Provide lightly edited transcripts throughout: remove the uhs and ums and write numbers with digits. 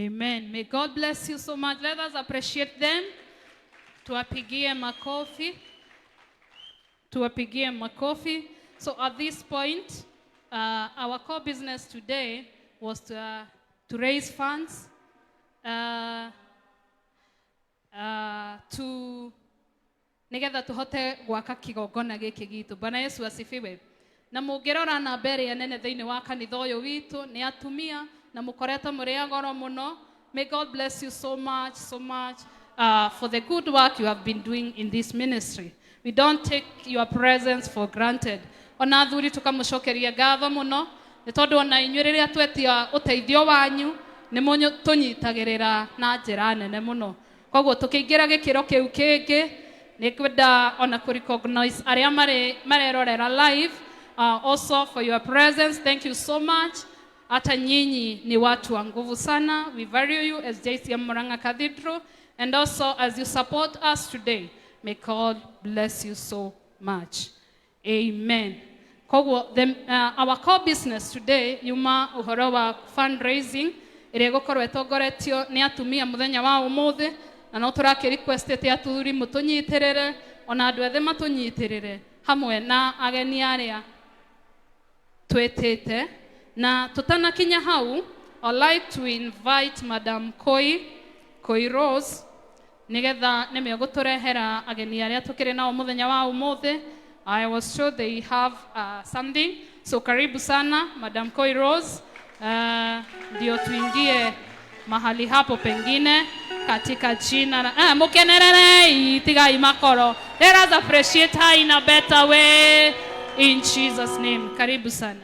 Amen. May God bless you so much. Let us appreciate them. Tuwapigie makofi. Tuwapigie makofi. So at this point, our core business today was to raise funds to nigetha tuhote gwaka kigongona giki gitu. Bwana Yesu asifiwe. Na mũngĩrora namba ĩrĩa nene thĩinĩ wa kanitha ũyũ witũ nĩ atumia, na mũkoretwo mũrĩ a goro mũno. May God bless you so much, so much, for the good work you have been doing in this ministry. We don't take your presence for granted. Ona athuri tũkamũcokeria ngatho mũno nĩ tondũ ona inyuĩ rĩrĩa twetia ũteithio wanyu nĩ mũtũnyitagĩrĩra na njĩra nene mũno. Koguo tũkĩingĩra gĩkĩro kĩu kĩngĩ, nĩ ngwenda ona kũ recognize arĩa marĩ marerorera live, also for your presence. Thank you so much. Hata nyinyi ni watu wa nguvu sana. We value you as JCM Murang'a Cathedral, and also as you support us today, may God bless you so much. Amen. Koguo our core business today yuma ũhoro wa fundraising ĩrĩa ĩgũkorwo ĩtongoretio nĩ atumia mũthenya wa ũmũthĩ, na no tũrakĩ requestĩte athuri mũtũnyitĩrĩre, ona andũ ethĩ matũnyitĩrĩre hamwe na ageni arĩa twĩtĩte. Na tũtanakinya hau, I'd like to invite Madam Koi Koi Rose nigetha nĩme gũtũrehera ageni arĩa tũkĩrĩ nao mũthenya wa ũmũthĩ. I was sure they have something. So karibu sana, Madam Koi Rose, ndio tuingie mahali hapo pengine katika jina la mukenererei tigai makoro. Let us appreciate her in a better way in Jesus' name. Karibu sana.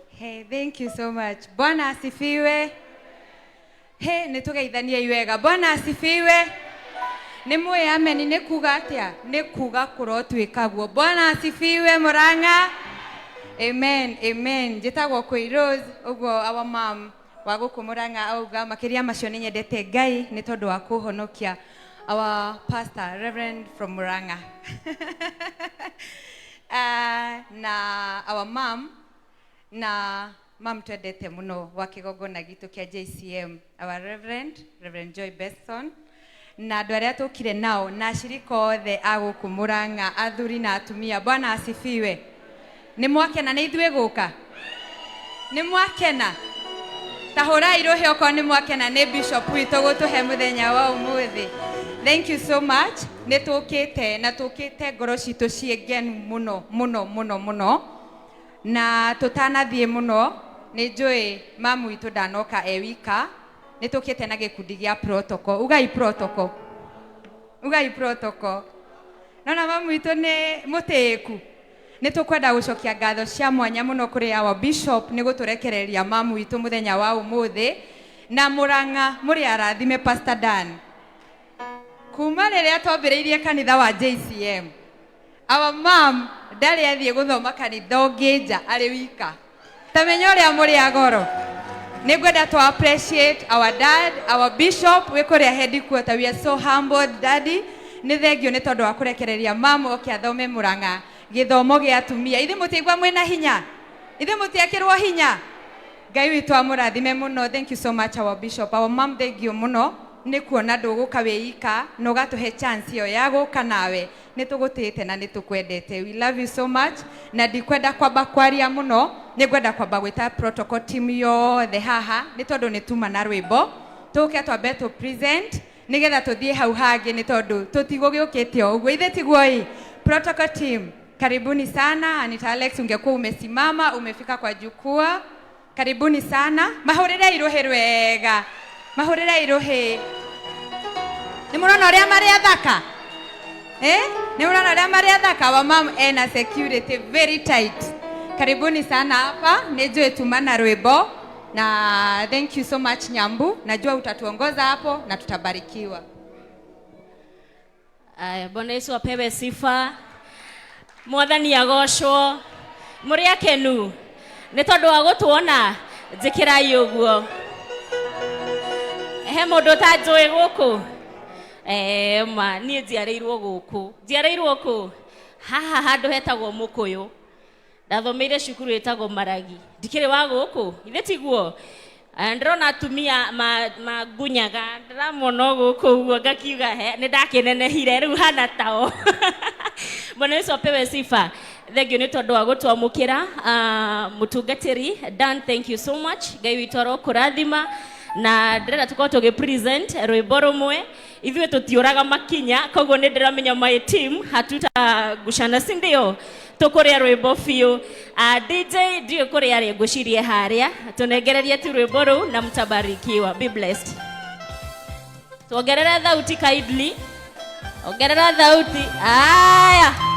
Hey, thank you so much. Bwana asifiwe. Hey, nĩ tũgeithaniei wega. Bwana asifiwe. Nĩ mũĩ amen nĩ kuga atĩa? Nĩ kuga kũrotuĩka guo. Bwana asifiwe, Murang'a. Amen, amen. Njĩtagwo Koi Rose, ũguo our mom wa gũkũ Murang'a auga. Makĩria macio, nĩ nyendete Ngai nĩ tondũ wa kũhonokia. Our pastor, Reverend from Murang'a. Na our mom, na mam twendete mũno wa kĩgongona gitũ kĩa JCM, our Reverend, Reverend Joy Beston, na andũ arĩa tũkire nao na acirika othe a gũkũ Murang'a, athuri na atumia. Bwana asifiwe. Nĩ mwakena nĩ ithuĩ gũka? Nĩ mwakena? Ta hũrai rũhĩ okorwo nĩ mwakena nĩ bishop witũ gũtũhe mũthenya wa ũmũthĩ. Thank you so much. Nĩ tũkĩte na tũkĩte ngoro citũ ciĩ ngenu mũno mũno mũno mũno. Na tũtanathiĩ mũno, nĩ njũĩ mamu witũ ndanoka e wika. Nĩ tũkĩte na gĩkundi gĩa protocol. Ugai protocol, ugai protocol. Nona mamu witũ nĩ mũtĩĩku. Nĩ tũkwenda gũcokia ngatho cia mwanya mũno kũrĩ our bishop nĩ gũtũrekereria mamu witũ mũthenya wa ũmũthĩ. Na Mũrang'a mũrĩ arathime. Pastor Dan, kuma rĩrĩa twambĩrĩirie kanitha wa JCM, our mom ndarĩ athiĩ gũthoma kanitha ũngĩ nja arĩ wika. Ta menya ũrĩa mũrĩ agoro. Nĩ ngwenda to appreciate our dad, our bishop wĩ kũrĩa headquarter. We are so humbled, daddy. Nĩ thengio nĩ tondũ wa kũrekereria mamu oke athome Mũrang'a gĩthomo gĩa atumia. Ithuĩ mũtiaigua mwĩna hinya? Ithuĩ mũtiekĩrwo hinya? Ngai witũ amũrathime mũno. Thank you so much, our bishop. Our mom, thank you mũno nĩ kuona ndũgũka wĩ ika na ũgatũhe chance ĩyo ya gũka nawe. Nĩ tũgũtĩĩte na nĩ tũkwendete. We love you so much. Na ndikwenda kwamba kwaria mũno, nĩ ngwenda kwamba gwĩta protocol team yothe haha nĩ tondũ nĩ tuma na rwĩmbo. Tũke twambe tũ present nĩgetha tũthiĩ hau hangĩ, nĩ tondũ tũtigũgĩũkĩte o ũguo. Ithe tiguo ĩ? Protocol team, karibuni sana. Anita Alex, ungekuwa umesimama, umefika kwa jukwaa. Karibuni sana. Mahũrĩrei rũhĩ rwega, mahũrĩrei rũhĩ. Nĩ mũrona ũrĩa marĩ athaka? Eh? Nĩ mũrona ũrĩa marĩ athaka? Wa mam ena security very tight. Karibuni sana hapa. Nĩ njũĩ tuma na rwĩmbo, na thank you so much. Nyambu, najua utatuongoza hapo na tutabarikiwa. Aya, Bwana Yesu apewe sifa. Mwathani agocwo. Mũrĩ akenu nĩ tondũ wa gũtuona? Njĩkĩrai ũguo. He mũndũ ũtanjũĩ gũkũ? Ma niĩ njiarĩirwo gũkũ, njiarĩirwo kũ haha handũ hetagwo Mũkũyũ. Ndathomeire cukuru ĩtagwo Maragi. Ndikĩrĩ wa gũkũ, ithe tiguo? Ndĩrona atumia mangunyaga ndĩramona gũkũ ũguo ngakiuga he nĩ ndakinenehire rĩu hana tao. Bwana Yesu apewe sifa. Thank you nĩ tondũ wa gũtwamũkĩra mũtungatĩri Dan, thank you so much. Ngai witũ arokũrathima na ndĩrenda tũkorwo tũgĩ present rwĩmbo rũmwe ithuĩ tũtiũraga makinya koguo nĩ ndĩramenya my team hatutagucana si ndio tũkũrĩa rwĩmbo biũ. DJ ndiũĩ kũrĩa rĩ ngwĩcirie harĩa tũnengererie tu rwĩmbo rũu na mtabarikiwa. Be blessed. Tuongerere thauti kindly, ongerera thauti. Aya.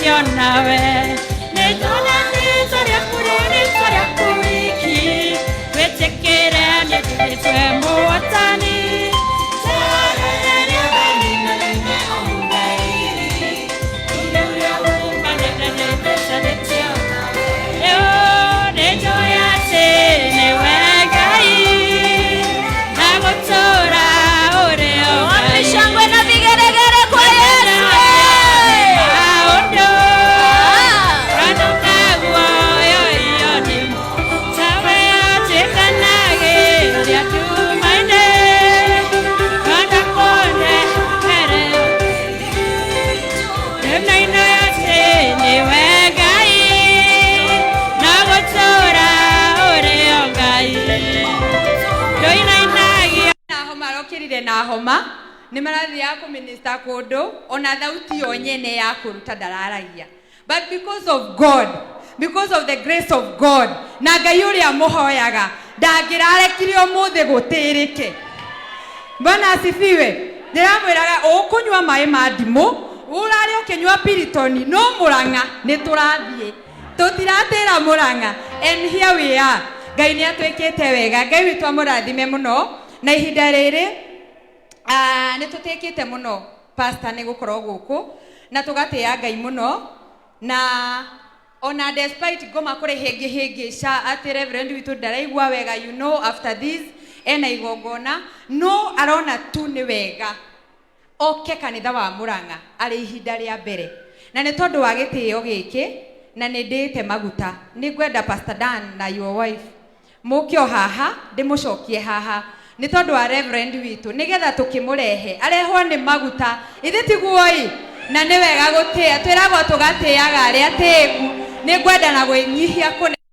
Nawe nĩnjũĩ rĩtwa rĩaku rĩ rĩtwa rĩaku wiki wĩtĩkĩre nĩnduĩtwe mũhotani. Nĩnjũĩ atĩ nĩwe Ngai na gũtũũra ũrĩ o Wapi Ngai. shangwe na vigeregere kwa Yesu? Maũndũ Ah. Na homa arokĩrire na homa nĩ marathiaga kũminista kũndũ ona thauti yo nyene ya kũruta ndararagia, but because of God, because of the grace of God na Ngai ũrĩa mũhoyaga ndangĩrarekire ũmũthĩ gũtĩrĩke. Bwana asifiwe. Ndĩramwĩraga ũkũnyua maĩ ma ndimũ, ũrarĩ ũkĩnyua piritoni, no Mũrang'a nĩ tũrathiĩ, tũtiratĩra Mũrang'a, and here we are. Ngai nĩ atwĩkĩte wega. Ngai witũ amũrathime mũno na ihinda rĩrĩ. Ah, nĩ tũtĩkĩte mũno pastor nĩ gũkorwo gũkũ na tũgatĩĩa Ngai mũno na ona despite ngoma kũrĩ hĩngĩ hĩngĩca atĩ reverend witũ ndaraigua wega, after this ena igongona, no arona tu nĩ wega oke kanitha wa Murang'a arĩ ihinda rĩa mbere, na nĩ tondũ wa gĩtĩo gĩkĩ na nĩ ndĩte maguta, nĩ ngwenda Pastor Dan na your wife mũke o haha ndĩmũcokie haha nĩ tondũ wa reverend witũ, nĩgetha tũkĩmũrehe arehwo nĩ maguta ithe tiguo-ĩ, na nĩ wega gũtĩa twĩragwo tũgatĩaga arĩa atĩĩku. Nĩ ngwenda na gwĩnyihia kũnene.